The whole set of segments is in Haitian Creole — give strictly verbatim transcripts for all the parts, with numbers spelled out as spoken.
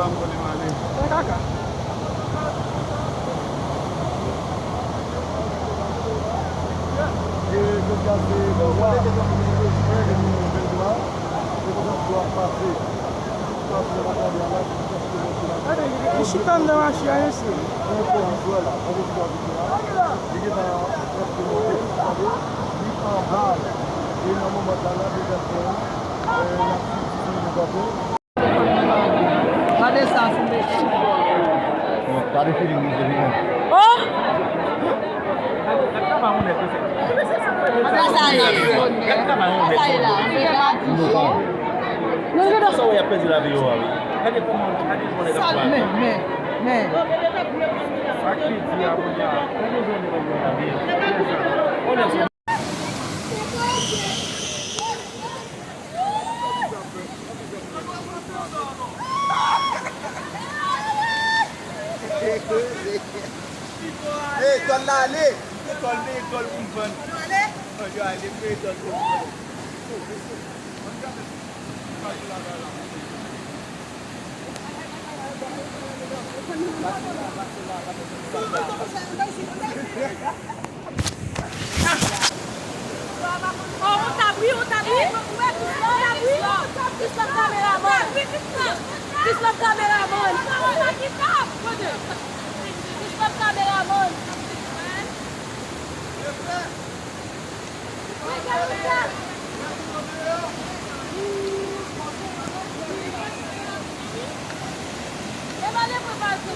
Mwen kaka. Li chita anndan machin an, mesye. Gade sa sou mesye. Gade feeling misye li menm. Oh! Sa sa ye? Sa sa ye la? Nou fè pa di. Nou gade sa w ap pèdi lavi yo a wi. Gade kòman, gade kòman nèg ap pale. Men, men, men. Sa ki di a kounye a? Gade jan nèg ap pale. Hey, Etòl la ale. Etòl, men Etòl pou m vann. Yo ale, men Etòl pou m vann. Oh, on tap, wi, on tap, wi. On tap, wi. Peace love, kameraman. Peace love, kameraman. Kote? Peace love, kameraman.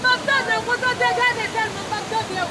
M ap tande w, mwen tande gade tèlman m ap tande w.